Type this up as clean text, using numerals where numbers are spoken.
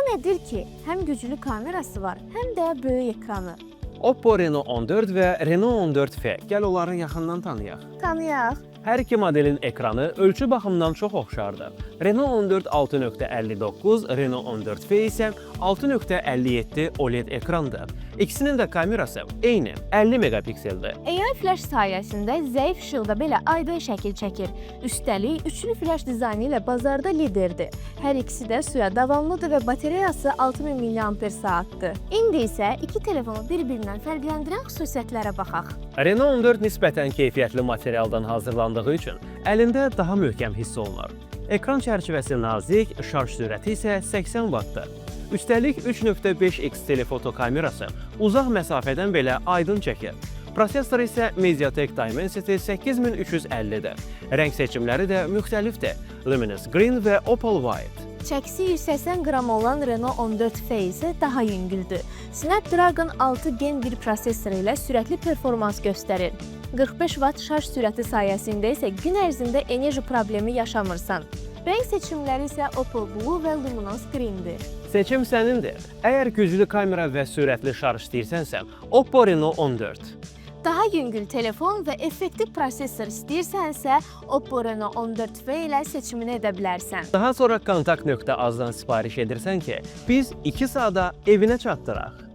nədir ki, həm güclü kamerası var, həm də böyük ekranı. Oppo Reno 14 və Reno 14F. Gəl onları yaxından tanıyaq. Tanıyaq. Hər iki modelin ekranı ölçü baxımından çox oxşardır. Reno 14 6.59, Reno 14F isə 6.57 OLED ekrandır. İkisinin də kamerası eyni 50 megapikseldir. AI flash sayəsində zəif işıqda belə aydın şəkil çəkir. Üstəlik, üçlü flash dizaynı ilə bazarda liderdir. Hər ikisi də suya davamlıdır və batareyası 6000 mAh-dır. İndi isə iki telefonu bir-birindən fərqləndirən xüsusiyyətlərə baxaq. Reno 14 nisbətən keyfiyyətli materialdan hazırlandığı üçün əlində daha möhkəm hiss olunur. Ekran çərçivəsi nazik, şarj sürəti isə 80 wattdır. Üstəlik 3.5x telefoto kamerası uzaq məsafədən belə aydın çəkir. Prosesor isə MediaTek Dimensity 8350-dir. Rəng seçimləri də müxtəlifdir: Luminous Green və Opal White. Çəkisi 180 qram olan Renault 14F isə daha yüngüldür. Snapdragon 6 Gen 1 prosesoru ilə sürətli performans göstərir. 45 Watt şarj sürəti sayəsində isə gün ərzində enerji problemi yaşamırsan. Rəng seçimləri isə Opal Blue və Luminous Green-dir. Seçim sənindir. Əgər güclü kamera və sürətli şarj istəyirsənsə, Oppo Reno 14. Daha yüngül telefon və effektiv prosesor istəyirsənsə, Oppo Reno 14F ilə seçimini edə bilərsən. Daha sonra kontakt.az-dan sifariş edirsən ki, biz 2 saata evinə çatdıraq.